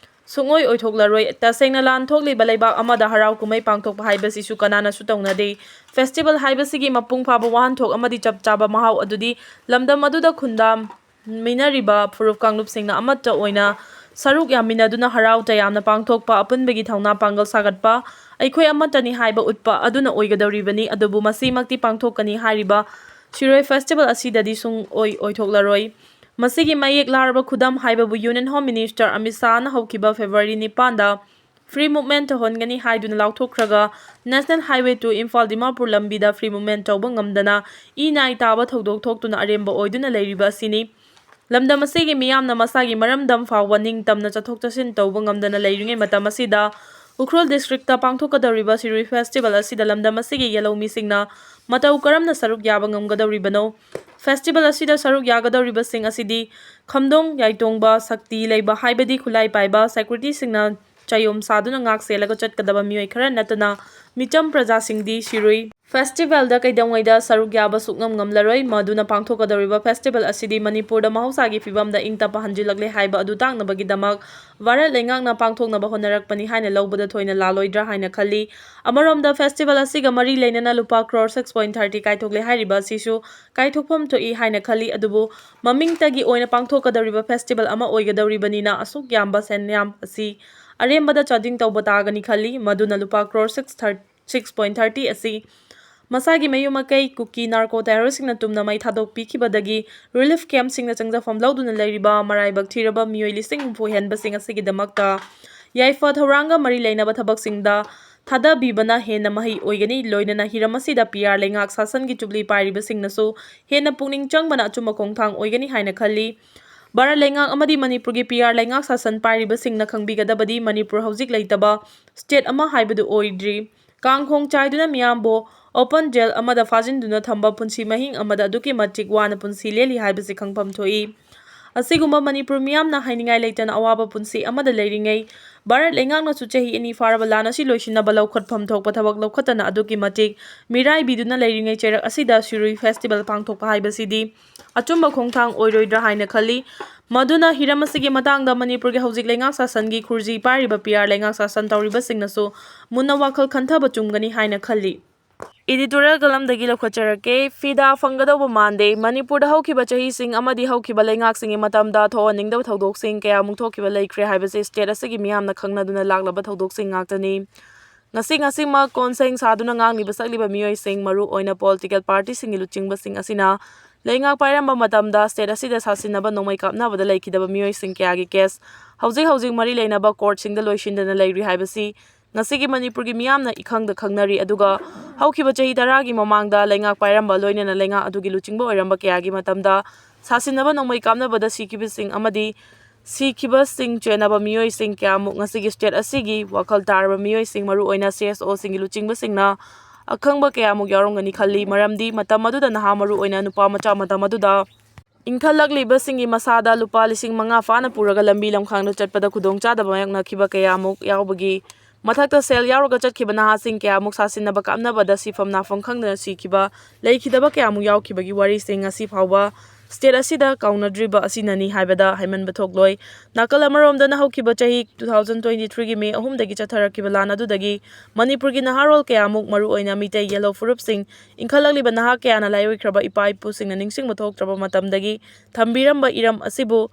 ꯁꯨꯡꯑꯣꯏ ꯑꯣꯏꯊꯣꯛꯂꯔꯣꯏ꯫ ꯇꯁꯦꯡꯅ ꯂꯥꯟ ꯊꯣꯛꯂꯤꯕ ꯂꯩꯕꯥꯛ ꯑꯃꯗ ꯍꯔꯥꯎ ꯀꯨꯝꯍꯩ ꯄꯥꯡꯊꯣꯛꯄ ꯍꯥꯏꯕꯁꯤꯁꯨ ꯀꯅꯥꯅꯁꯨ ꯇꯧꯅꯗꯦ꯫ Festival ꯍꯥꯏꯕꯁꯤꯒꯤ ꯃꯄꯨꯡ ꯐꯥꯕ ꯋꯥꯍꯟꯊꯣꯛ ꯑꯃꯗꯤ ꯆꯞ ꯆꯥꯕ ꯃꯍꯥꯎ ꯑꯗꯨꯗꯤ ꯂꯝꯗꯝ ꯑꯗꯨꯗ ꯈꯨꯟꯗꯥꯃꯤꯟꯅꯔꯤꯕ ꯐꯨꯔꯨꯞ ꯀꯥꯡꯂꯨꯞꯁꯤꯡꯅ ꯑꯃꯠꯇ ꯑꯣꯏꯅ ꯁꯔꯨꯛ ꯌꯥꯃꯤꯟꯅꯗꯨꯅ ꯍꯔꯥꯎ ꯇꯌꯥꯝꯅ ꯄꯥꯡꯊꯣꯛꯄ, ꯑꯄꯨꯟꯕꯒꯤ ꯊꯧꯅꯥ ꯄꯥꯡꯒꯜ ꯁꯥꯒꯠꯄ, ꯑꯩꯈꯣꯏ ꯑꯃꯠꯇꯅꯤ ꯍꯥꯏꯕ ꯎꯠꯄ ꯑꯗꯨꯅ ꯑꯣꯏꯒꯗꯧꯔꯤꯕꯅꯤ꯫ ꯑꯗꯨꯕꯨ ꯃꯁꯤꯃꯛꯇꯤ ꯄꯥꯡꯊꯣꯛꯀꯅꯤ ꯍꯥꯏꯔꯤꯕ ꯁꯤꯔꯣꯏ festival ꯑꯁꯤꯗꯗꯤ ꯁꯨꯡꯑꯣꯏ ꯑꯣꯏꯊꯣꯛꯂꯔꯣꯏ꯫ ꯃꯁꯤꯒꯤ ꯃꯌꯦꯛ ꯂꯥꯔꯕ ꯈꯨꯗꯝ ꯍꯥꯏꯕꯕꯨ Union Home Minister ꯑꯃꯤꯠ ꯁꯥꯍꯅ ꯍꯧꯈꯤꯕ February ꯅꯤꯄꯥꯟꯗ free movement ꯇꯧꯍꯟꯒꯅꯤ ꯍꯥꯏꯗꯨꯅ ꯂꯥꯎꯊꯣꯛꯈ꯭ꯔꯒ National Highway two Imphal Dimapur ꯂꯝꯕꯤꯗ free movement ꯇꯧꯕ ꯉꯝꯗꯅ ꯏ ꯅꯥꯏ ꯇꯥꯕ ꯊꯧꯗꯣꯛ ꯊꯣꯛꯇꯨꯅ ꯑꯔꯦꯝꯕ ꯑꯣꯏꯗꯨꯅ ꯂꯩꯔꯤꯕ ꯑꯁꯤꯅꯤ꯫ ꯂꯝꯗꯝ ꯑꯁꯤꯒꯤ ꯃꯤꯌꯥꯝꯅ ꯃꯁꯥꯒꯤ ꯃꯔꯝꯗꯝ ꯐꯥꯎꯕ ꯅꯤꯡꯇꯝꯅ ꯆꯠꯊꯣꯛ ꯆꯠꯁꯤꯟ ꯇꯧꯕ ꯉꯝꯗꯅ ꯂꯩꯔꯤꯉꯩ ꯃꯇꯝ ꯑꯁꯤꯗ ꯎꯈ꯭ꯔꯨꯜ districtꯇ ꯄꯥꯡꯊꯣꯛꯀꯗꯧꯔꯤꯕ ꯁꯤꯔꯨꯏ festival ꯑꯁꯤꯗ ꯂꯝꯗꯝ ꯑꯁꯤꯒꯤ ꯌꯦꯜꯍꯧꯃꯤꯁꯤꯡꯅ ꯃꯇꯧ ꯀꯔꯝꯅ ꯁꯔꯨꯛ ꯌꯥꯕ ꯉꯝꯒꯗꯧꯔꯤꯕꯅꯣ? Festival ꯑꯁꯤꯗ ꯁꯔꯨꯛ ꯌꯥꯒꯗꯧꯔꯤꯕꯁꯤꯡ ꯑꯁꯤꯗꯤ ꯈꯝꯗꯣꯡ ꯌꯥꯏꯇꯣꯡꯕ, ꯁꯛꯇꯤ ꯂꯩꯕ ꯍꯥꯏꯕꯗꯤ ꯈꯨꯠꯂꯥꯏ ꯄꯥꯏꯕ, securityꯁꯤꯡꯅ ꯆꯌꯣꯝ ꯁꯥꯗꯨꯅ ꯉꯥꯛ ꯁꯦꯜꯂꯒ ꯆꯠꯀꯗꯕ ꯃꯤꯑꯣꯏ ꯈꯔ ꯅꯠꯇꯅ ꯃꯤꯆꯝ ꯄ꯭ꯔꯖꯥꯁꯤꯡꯗꯤ ꯁꯤꯔꯨꯏ festivalꯗ ꯀꯩꯗꯧꯉꯩꯗ ꯁꯔꯨꯛ ꯌꯥꯕ ꯁꯨꯛꯉꯝ ꯉꯝꯂꯔꯣꯏ꯫ ꯃꯗꯨꯅ ꯄꯥꯡꯊꯣꯛꯀꯗꯧꯔꯤꯕ festival ꯑꯁꯤꯗꯤ ꯃꯅꯤꯄꯨꯔꯗ ꯃꯍꯧꯁꯥꯒꯤ ꯐꯤꯕꯝꯗ ꯏꯪ ꯇꯞꯄ ꯍꯟꯖꯤꯜꯂꯛꯂꯦ ꯍꯥꯏꯕ ꯑꯗꯨ ꯇꯥꯛꯅꯕꯒꯤꯗꯃꯛ ꯚꯥꯔꯠ ꯂꯩꯉꯥꯛꯅ ꯄꯥꯡꯊꯣꯛꯅꯕ ꯍꯣꯠꯅꯔꯛꯄꯅꯤ ꯍꯥꯏꯅ ꯂꯧꯕꯗ ꯊꯣꯏꯅ ꯂꯥꯜꯂꯣꯏꯗ꯭ꯔꯥ ꯍꯥꯏꯅ ꯈꯜꯂꯤ꯫ ꯑꯃꯔꯣꯝꯗ festival ꯑꯁꯤꯒ ꯃꯔꯤ ꯂꯩꯅꯅ ꯂꯨꯄꯥ crore six point thirty ꯀꯥꯏꯊꯣꯛꯂꯦ ꯍꯥꯏꯔꯤꯕ ꯑꯁꯤꯁꯨ ꯀꯥꯏꯊꯣꯛꯐꯝ ꯊꯣꯛꯏ ꯍꯥꯏꯅ ꯈꯜꯂꯤ꯫ ꯑꯗꯨꯕꯨ ꯃꯃꯤꯡꯇꯒꯤ ꯑꯣꯏꯅ ꯄꯥꯡꯊꯣꯛꯀꯗꯧꯔꯤꯕ festival ꯑꯃ ꯑꯣꯏꯒꯗꯧꯔꯤꯕꯅꯤꯅ ꯑꯁꯨꯛ ꯌꯥꯝꯕ ꯁꯦꯟꯌꯥꯝ ꯑꯁꯤ ꯑꯔꯦꯝꯕꯗ ꯆꯥꯗꯤꯡ ꯇꯧꯕ ꯇꯥꯒꯅꯤ ꯈꯜꯂꯤ꯫ ꯃꯗꯨꯅ ꯂꯨꯄꯥ crore six thirty six point thirty ꯑꯁꯤ ꯃꯁꯥꯒꯤ ꯃꯌꯨꯝ ꯃꯀꯩ ꯀꯨꯀꯤ narco terroristꯁꯤꯡꯅ ꯇꯨꯝꯅ ꯃꯩ ꯊꯥꯗꯣꯛꯄꯤꯈꯤꯕꯗꯒꯤ relief campꯁꯤꯡꯅ ꯆꯪꯖꯐꯝ ꯂꯧꯗꯨꯅ ꯂꯩꯔꯤꯕ ꯃꯔꯥꯏꯕꯛ ꯊꯤꯔꯕ ꯃꯤꯑꯣꯏ ꯂꯤꯁꯤꯡ ꯍꯨꯝꯐꯨ ꯍꯦꯟꯕꯁꯤꯡ ꯑꯁꯤꯒꯤꯗꯃꯛꯇ ꯌꯥꯏꯐ ꯊꯧꯔꯥꯡꯒ ꯃꯔꯤ ꯂꯩꯅꯕ ꯊꯕꯛꯁꯤꯡꯗ ꯊꯥꯗꯕꯤꯕꯅ ꯍꯦꯟꯅ ꯃꯍꯩ ꯑꯣꯏꯒꯅꯤ꯫ ꯂꯣꯏꯅꯅ ꯍꯤꯔꯝ ꯑꯁꯤꯗ P R ꯂꯩꯉꯥꯛ ꯁꯥꯁꯟꯒꯤ ꯆꯨꯞꯂꯤ ꯄꯥꯏꯔꯤꯕꯁꯤꯡꯅꯁꯨ ꯍꯦꯟꯅ ꯄꯨꯛꯅꯤꯡ ꯆꯪꯕꯅ ꯑꯆꯨꯝꯕ ꯈꯣꯡꯊꯥꯡ ꯑꯣꯏꯒꯅꯤ ꯍꯥꯏꯅ ꯈꯜꯂꯤ꯫ ꯚꯥꯔꯠ ꯂꯩꯉꯥꯛ ꯑꯃꯗꯤ ꯃꯅꯤꯄꯨꯔꯒꯤ ꯄꯤ ꯑꯥꯔ ꯂꯩꯉꯥꯛ ꯁꯥꯁꯟ ꯄꯥꯏꯔꯤꯕꯁꯤꯡꯅ ꯈꯪꯕꯤꯒꯗꯕꯗꯤ ꯃꯅꯤꯄꯨꯔ ꯍꯧꯖꯤꯛ ꯂꯩꯇꯕ ꯁ꯭ꯇꯦꯠ ꯑꯃ ꯍꯥꯏꯕꯗꯨ ꯑꯣꯏꯗ꯭ꯔꯤ꯫ ꯀꯥꯡꯈꯣꯡ ꯆꯥꯏꯗꯨꯅ ꯃꯤꯌꯥꯝꯕꯨ ꯑꯣꯄꯟ ꯖꯦꯜ ꯑꯃꯗ ꯐꯥꯖꯤꯟꯗꯨꯅ ꯊꯝꯕ ꯄꯨꯟꯁꯤ ꯃꯍꯤꯡ ꯑꯃꯗ ꯑꯗꯨꯛꯀꯤ ꯃꯇꯤꯛ ꯋꯥꯅ ꯄꯨꯟꯁꯤ ꯂꯦꯜꯂꯤ ꯍꯥꯏꯕꯁꯤ ꯈꯪꯐꯝ ꯊꯣꯛꯏ꯫ ꯑꯁꯤꯒꯨꯝꯕ ꯃꯅꯤꯄꯨꯔ ꯃꯤꯌꯥꯝꯅ ꯍꯥꯏꯅꯤꯡꯉꯥꯏ ꯂꯩꯇꯅ ꯑꯋꯥꯕ ꯄꯨꯟꯁꯤ ꯑꯃꯗ ꯂꯩꯔꯤꯉꯩ, ꯚꯥꯔꯠ ꯂꯩꯉꯥꯛꯅꯁꯨ ꯆꯍꯤ ꯑꯅꯤ ꯐꯥꯔꯕ ꯂꯥꯟ ꯑꯁꯤ ꯂꯣꯏꯁꯤꯟꯅꯕ ꯂꯧꯈꯠꯐꯝ ꯊꯣꯛꯄ ꯊꯕꯛ ꯂꯧꯈꯠꯇꯅ ꯑꯗꯨꯛꯀꯤ ꯃꯇꯤꯛ ꯃꯤꯔꯥꯏꯕꯤꯗꯨꯅ ꯂꯩꯔꯤꯉꯩ ꯆꯩꯔꯛ ꯑꯁꯤꯗ ꯁꯤꯔꯨꯏ ꯐꯦꯁꯇꯤꯚꯦꯜ ꯄꯥꯡꯊꯣꯛꯄ ꯍꯥꯏꯕꯁꯤꯗꯤ ꯑꯆꯨꯝꯕ ꯈꯣꯡꯊꯥꯡ ꯑꯣꯏꯔꯣꯏꯗ꯭ꯔꯥ ꯍꯥꯏꯅ ꯈꯜꯂꯤ꯫ ꯃꯗꯨꯅ ꯍꯤꯔꯝ ꯑꯁꯤꯒꯤ ꯃꯇꯥꯡꯗ ꯃꯅꯤꯄꯨꯔꯒꯤ ꯍꯧꯖꯤꯛ ꯂꯩꯉꯥꯛ ꯁꯥꯁꯟꯒꯤ ꯈꯨꯔꯖꯤ ꯄꯥꯏꯔꯤꯕ ꯄꯤ ꯑꯥꯔ ꯂꯩꯉꯥꯛ ꯁꯥꯁꯟ ꯇꯧꯔꯤꯕꯁꯤꯡꯅꯁꯨ ꯃꯨꯟꯅ ꯋꯥꯈꯜ ꯈꯟꯊꯕ ꯆꯨꯝꯒꯅꯤ ꯍꯥꯏꯅ ꯈꯜꯂꯤ꯫ ꯏꯗꯤꯇꯣꯔꯤꯌꯦꯜ ꯀꯂꯝꯗꯒꯤ ꯂꯧꯈꯠꯆꯔꯛꯀꯦ꯫ ꯐꯤꯗꯥ ꯐꯪꯒꯗꯧꯕ ꯃꯥꯟꯗꯦ꯫ ꯃꯅꯤꯄꯨꯔꯗ ꯍꯧꯈꯤꯕ ꯆꯍꯤꯁꯤꯡ ꯑꯃꯗꯤ ꯍꯧꯈꯤꯕ ꯂꯩꯉꯥꯛꯁꯤꯡꯒꯤ ꯃꯇꯝꯗ ꯊꯣꯛꯍꯟꯅꯤꯡꯗꯕ ꯊꯧꯗꯣꯛꯁꯤꯡ ꯀꯌꯥꯃꯨꯛ ꯊꯣꯛꯈꯤꯕ ꯂꯩꯈ꯭ꯔꯦ ꯍꯥꯏꯕꯁꯤ ꯁ꯭ꯇꯦꯠ ꯑꯁꯤꯒꯤ ꯃꯤꯌꯥꯝꯅ ꯈꯪꯅꯗꯨꯅ ꯂꯥꯛꯂꯕ ꯊꯧꯗꯣꯛꯁꯤꯡ ꯉꯥꯛꯇꯅꯤ꯫ ꯉꯁꯤ ꯉꯁꯤꯃꯛ ꯀꯣꯟꯁꯦꯡ ꯁꯥꯗꯨꯅ ꯉꯥꯡꯂꯤꯕ ꯁꯛꯂꯤꯕ ꯃꯤꯑꯣꯏꯁꯤꯡ, ꯃꯔꯨ ꯑꯣꯏꯅ ꯄꯣꯂꯤꯇꯤꯀꯦꯜ ꯄꯥꯔꯇꯤꯁꯤꯡꯒꯤ ꯂꯨꯆꯤꯡꯕꯁꯤꯡ ꯑꯁꯤꯅ ꯂꯩꯉꯥꯛ ꯄꯥꯏꯔꯝꯕ ꯃꯇꯝꯗ ꯁ꯭ꯇꯦꯠ ꯑꯁꯤꯗ ꯁꯥꯁꯤꯟꯅꯕ ꯅꯣꯡꯃꯩ ꯀꯥꯞꯅꯕꯗ ꯂꯩꯈꯤꯗꯕ ꯃꯤꯑꯣꯏꯁꯤꯡ ꯀꯌꯥꯒꯤ ꯀꯦꯁ ꯍꯧꯖꯤꯛ ꯍꯧꯖꯤꯛ ꯃꯔꯤ ꯂꯩꯅꯕ ꯀꯣꯔꯠꯁꯤꯡꯗ ꯂꯣꯏꯁꯤꯟꯗꯅ ꯂꯩꯔꯤ ꯍꯥꯏꯕꯁꯤ ꯉꯁꯤꯒꯤ ꯃꯅꯤꯄꯨꯔꯒꯤ ꯃꯤꯌꯥꯝꯅ ꯏꯈꯪꯗ ꯈꯪꯅꯔꯤ꯫ ꯑꯗꯨꯒ ꯍꯧꯈꯤꯕ ꯆꯍꯤ ꯇꯔꯥꯒꯤ ꯃꯃꯥꯡꯗ ꯂꯩꯉꯥꯛ ꯄꯥꯏꯔꯝꯕ, ꯂꯣꯏꯅꯅ ꯂꯩꯉꯥꯛ ꯑꯗꯨꯒꯤ ꯂꯨꯆꯤꯡꯕ ꯑꯣꯏꯔꯝꯕ ꯀꯌꯥꯒꯤ ꯃꯇꯝꯗ ꯁꯥꯁꯤꯟꯅꯕ ꯅꯣꯡꯃꯩ ꯀꯥꯞꯅꯕꯗ ꯁꯤꯈꯤꯕꯁꯤꯡ ꯑꯃꯗꯤ ꯁꯤꯈꯤꯕꯁꯤꯡ ꯆꯦꯟꯅꯕ ꯃꯤꯑꯣꯏꯁꯤꯡ ꯀꯌꯥꯃꯨꯛ ꯉꯁꯤꯒꯤ ꯁ꯭ꯇꯦꯠ ꯑꯁꯤꯒꯤ ꯋꯥꯈꯜ ꯇꯥꯔꯕ ꯃꯤꯑꯣꯏꯁꯤꯡ, ꯃꯔꯨꯑꯣꯏꯅ ꯁꯤ ꯑꯦꯁ ꯑꯣꯁꯤꯡꯒꯤ ꯂꯨꯆꯤꯡꯕꯁꯤꯡꯅ ꯑꯈꯪꯕ ꯀꯌꯥꯃꯨꯛ ꯌꯥꯎꯔꯝꯒꯅꯤ ꯈꯜꯂꯤ꯫ ꯃꯔꯝꯗꯤ ꯃꯇꯝ ꯑꯗꯨꯗ ꯅꯍꯥ, ꯃꯔꯨꯑꯣꯏꯅ ꯅꯨꯄꯥ ꯃꯆꯥ, ꯃꯇꯝ ꯑꯗꯨꯗ ꯏꯟꯈꯠꯂꯛꯂꯤꯕꯁꯤꯡꯒꯤ ꯃꯁꯥꯗ ꯂꯨꯄꯥ ꯂꯤꯁꯤꯡ ꯃꯉꯥ ꯐꯥꯅ ꯄꯨꯔꯒ ꯂꯝꯕꯤ ꯂꯝꯈꯥꯡꯗ ꯆꯠꯄꯗ ꯈꯨꯗꯣꯡꯆꯥꯗꯕ ꯃꯥꯌꯣꯛꯅꯈꯤꯕ ꯀꯌꯥꯃꯨꯛ ꯌꯥꯎꯕꯒꯤ ꯃꯊꯛꯇ, ꯁꯦꯜ ꯌꯥꯎꯔꯒ ꯆꯠꯈꯤꯕ ꯅꯍꯥꯁꯤꯡ ꯀꯌꯥꯃꯨꯛ ꯁꯥꯁꯤꯟꯅꯕ ꯀꯥꯞꯅꯕꯗ ꯁꯤꯐꯝ ꯅꯥꯐꯝ ꯈꯪꯗꯅ ꯁꯤꯈꯤꯕ, ꯂꯩꯈꯤꯗꯕ ꯀꯌꯥꯃꯨꯛ ꯌꯥꯎꯈꯤꯕꯒꯤ ꯋꯥꯔꯤꯁꯤꯡ ꯉꯁꯤ ꯐꯥꯎꯕ ꯁ꯭ꯇꯦꯠ ꯑꯁꯤꯗ ꯀꯥꯎꯅꯗ꯭ꯔꯤꯕ ꯑꯁꯤꯅꯅꯤ ꯍꯥꯏꯕꯗ ꯍꯥꯏꯃꯟꯕ ꯊꯣꯛꯂꯣꯏ꯫ ꯅꯥꯀꯜ ꯑꯃꯔꯣꯝꯗꯅ ꯍꯧꯈꯤꯕ ꯆꯍꯤ two thousand twenty threeꯒꯤ ꯃꯦ ꯑꯍꯨꯝꯗꯒꯤ ꯆꯠꯊꯔꯛꯈꯤꯕ ꯂꯥꯟ ꯑꯗꯨꯗꯒꯤ ꯃꯅꯤꯄꯨꯔꯒꯤ ꯅꯍꯥꯔꯣꯜ ꯀꯌꯥꯃꯨꯛ, ꯃꯔꯨꯑꯣꯏꯅ ꯃꯤꯇꯩ ꯌꯦꯜꯍꯧ ꯐꯨꯔꯨꯞꯁꯤꯡ, ꯏꯟꯈꯠꯂꯛꯂꯤꯕ ꯅꯍꯥ ꯀꯌꯥꯅ ꯂꯥꯏꯑꯣꯏꯈ꯭ꯔꯕ ꯏꯄꯥ ꯏꯄꯨꯁꯤꯡꯅ ꯅꯤꯡꯁꯤꯡꯕ ꯊꯣꯛꯇ꯭ꯔꯕ ꯃꯇꯝꯗꯒꯤ ꯊꯝꯕꯤꯔꯝꯕ ꯏꯔꯝ ꯑꯁꯤꯕꯨ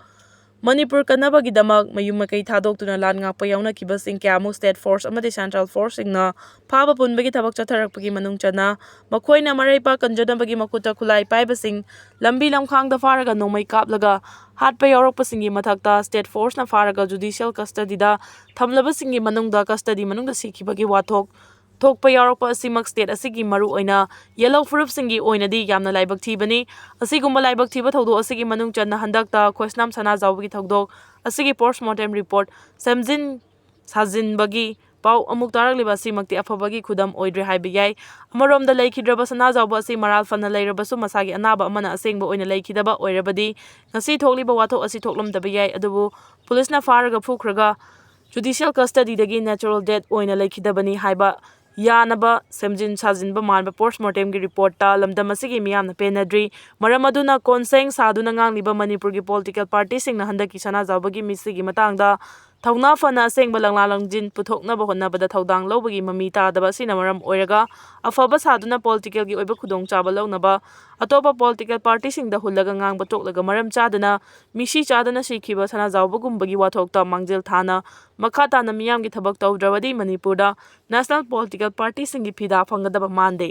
ꯃꯅꯤꯄꯨꯔ ꯀꯟꯅꯕꯒꯤꯗꯃꯛ ꯃꯌꯨꯝ ꯃꯀꯩ ꯊꯥꯗꯣꯛꯇꯨꯅ ꯂꯥꯟ ꯉꯥꯛꯄ ꯌꯥꯎꯅꯈꯤꯕꯁꯤꯡ ꯀꯌꯥꯃꯨꯛ ꯁ꯭ꯇꯦꯠ ꯐꯣꯔꯁ ꯑꯃꯗꯤ ꯁꯦꯟꯇ꯭ꯔꯦꯜ ꯐꯣꯔꯁꯁꯤꯡꯅ ꯐꯥꯕ ꯄꯨꯟꯕꯒꯤ ꯊꯕꯛ ꯆꯠꯊꯔꯛꯄꯒꯤ ꯃꯅꯨꯡ ꯆꯟꯅ ꯃꯈꯣꯏꯅ ꯃꯔꯩ ꯄꯥꯛ ꯀꯟꯖꯅꯕꯒꯤ ꯃꯈꯨꯠꯇ ꯈꯨꯠꯂꯥꯏ ꯄꯥꯏꯕꯁꯤꯡ ꯂꯝꯕꯤ ꯂꯝꯈꯥꯡꯗ ꯐꯥꯔꯒ ꯅꯣꯡꯃꯩ ꯀꯥꯞꯂꯒ ꯍꯥꯠꯄ ꯌꯥꯎꯔꯛꯄꯁꯤꯡꯒꯤ ꯃꯊꯛꯇ, ꯁ꯭ꯇꯦꯠ ꯐꯣꯔꯁꯅ ꯐꯥꯔꯒ ꯖꯨꯗꯤꯁꯤꯌꯦꯜ ꯀꯁꯇꯗꯤꯗ ꯊꯝꯂꯕꯁꯤꯡꯒꯤ ꯃꯅꯨꯡꯗ ꯀꯁꯇꯗꯤ ꯃꯅꯨꯡꯗ ꯁꯤꯈꯤꯕꯒꯤ ꯋꯥꯊꯣꯛ ꯊꯣꯛꯄ ꯌꯥꯎꯔꯛꯄ ꯑꯁꯤꯃꯛ ꯁ꯭ꯇꯦꯠ ꯑꯁꯤꯒꯤ ꯃꯔꯨ ꯑꯣꯏꯅ ꯌꯦꯜꯂꯣ ꯐꯨꯔꯨꯞꯁꯤꯡꯒꯤ ꯑꯣꯏꯅꯗꯤ ꯌꯥꯝꯅ ꯂꯥꯏꯕꯛ ꯊꯤꯕꯅꯤ꯫ ꯑꯁꯤꯒꯨꯝꯕ ꯂꯥꯏꯕꯛ ꯊꯤꯕ ꯊꯧꯗꯣꯛ ꯑꯁꯤꯒꯤ ꯃꯅꯨꯡ ꯆꯟꯅ ꯍꯟꯗꯛꯇ ꯈꯣꯏꯁꯅꯥꯝ ꯁꯅꯥꯖꯥꯎꯕꯒꯤ ꯊꯧꯗꯣꯛ ꯑꯁꯤꯒꯤ ꯄꯣꯁꯃꯣꯔꯇꯦꯝ ꯔꯤꯄꯣꯔꯠ ꯁꯦꯝꯖꯤꯟ ꯁꯥꯖꯤꯟꯕꯒꯤ ꯄꯥꯎ ꯑꯃꯨꯛ ꯇꯥꯔꯛꯂꯤꯕ ꯑꯁꯤꯃꯛꯇꯤ ꯑꯐꯕꯒꯤ ꯈꯨꯗꯝ ꯑꯣꯏꯗ꯭ꯔꯦ ꯍꯥꯏꯕ ꯌꯥꯏ꯫ ꯑꯃꯔꯣꯝꯗ ꯂꯩꯈꯤꯗ꯭ꯔꯕ ꯁꯅꯥꯖꯥꯎꯕ ꯑꯁꯤ ꯃꯔꯥꯜ ꯐꯅ ꯂꯩꯔꯕꯁꯨ ꯃꯁꯥꯒꯤ ꯑꯅꯥꯕ ꯑꯃꯅ ꯑꯁꯦꯡꯕ ꯑꯣꯏꯅ ꯂꯩꯈꯤꯗꯕ ꯑꯣꯏꯔꯕꯗꯤ ꯉꯁꯤ ꯊꯣꯛꯂꯤꯕ ꯋꯥꯊꯣꯛ ꯑꯁꯤ ꯊꯣꯛꯂꯝꯗꯕ ꯌꯥꯏ꯫ ꯑꯗꯨꯕꯨ ꯄꯨꯂꯤꯁꯅ ꯐꯥꯔꯒ ꯐꯨꯈ꯭ꯔꯒ ꯖꯨꯗꯤꯁꯤꯌꯦꯜ ꯀꯁꯇꯗꯤꯗꯒꯤ natural death ꯑꯣꯏꯅ ꯂꯩꯈꯤꯗꯕꯅꯤ ꯍꯥꯏꯕ ꯌꯥꯅꯕ ꯁꯦꯝꯖꯤꯟ ꯁꯥꯖꯤꯟꯕ ꯃꯥꯟꯕ ꯄꯣꯁꯃꯣꯔꯇꯦꯝꯒꯤ ꯔꯤꯄꯣꯔꯠꯇ ꯂꯝꯗꯝ ꯑꯁꯤꯒꯤ ꯃꯤꯌꯥꯝꯅ ꯄꯦꯟꯅꯗ꯭ꯔꯤ꯫ ꯃꯔꯝ ꯑꯗꯨꯅ ꯀꯣꯟꯁꯦꯡ ꯁꯥꯗꯨꯅ ꯉꯥꯡꯂꯤꯕ ꯃꯅꯤꯄꯨꯔꯒꯤ ꯄꯣꯂꯤꯇꯤꯀꯦꯜ ꯄꯥꯔꯇꯤꯁꯤꯡꯅ ꯍꯟꯗꯛꯀꯤ ꯁꯅꯥꯖꯥꯎꯕꯒꯤ ꯃꯤꯁꯤꯒꯤ ꯃꯇꯥꯡꯗ ꯊꯧꯅꯥ ꯐꯅ ꯑꯁꯦꯡꯕ ꯂꯪꯂꯥ ꯂꯪꯖꯤꯟ ꯄꯨꯊꯣꯛꯅꯕ ꯍꯣꯠꯅꯕꯗ ꯊꯧꯗꯥꯡ ꯂꯧꯕꯒꯤ ꯃꯃꯤ ꯇꯥꯗꯕ ꯑꯁꯤꯅ ꯃꯔꯝ ꯑꯣꯏꯔꯒ ꯑꯐꯕ ꯁꯥꯗꯨꯅ ꯄꯣꯂꯤꯇꯤꯀꯦꯜꯒꯤ ꯑꯣꯏꯕ ꯈꯨꯗꯣꯡꯆꯥꯕ ꯂꯧꯅꯕ ꯑꯇꯣꯞꯄ ꯄꯣꯂꯤꯇꯤꯀꯦꯜ ꯄꯥꯔꯇꯤꯁꯤꯡꯗ ꯍꯨꯜꯂꯒ ꯉꯥꯡꯕ ꯇꯣꯛꯂꯒ ꯃꯔꯝ ꯆꯥꯗꯅ ꯃꯤꯁꯤ ꯆꯥꯗꯅ ꯁꯤꯈꯤꯕ ꯁꯅꯥꯖꯥꯎꯕꯒꯨꯝꯕꯒꯤ ꯋꯥꯊꯣꯛꯇ ꯃꯥꯡꯖꯤꯜ ꯊꯥꯅ ꯃꯈꯥ ꯇꯥꯅ ꯃꯤꯌꯥꯝꯒꯤ ꯊꯕꯛ ꯇꯧꯗ꯭ꯔꯕꯗꯤ ꯃꯅꯤꯄꯨꯔꯗ ꯅꯦꯁꯅꯦꯜ ꯄꯣꯂꯤꯇꯤꯀꯦꯜ ꯄꯥꯔꯇꯤꯁꯤꯡꯒꯤ ꯐꯤꯗꯥ ꯐꯪꯒꯗꯕ ꯃꯥꯟꯗꯦ꯫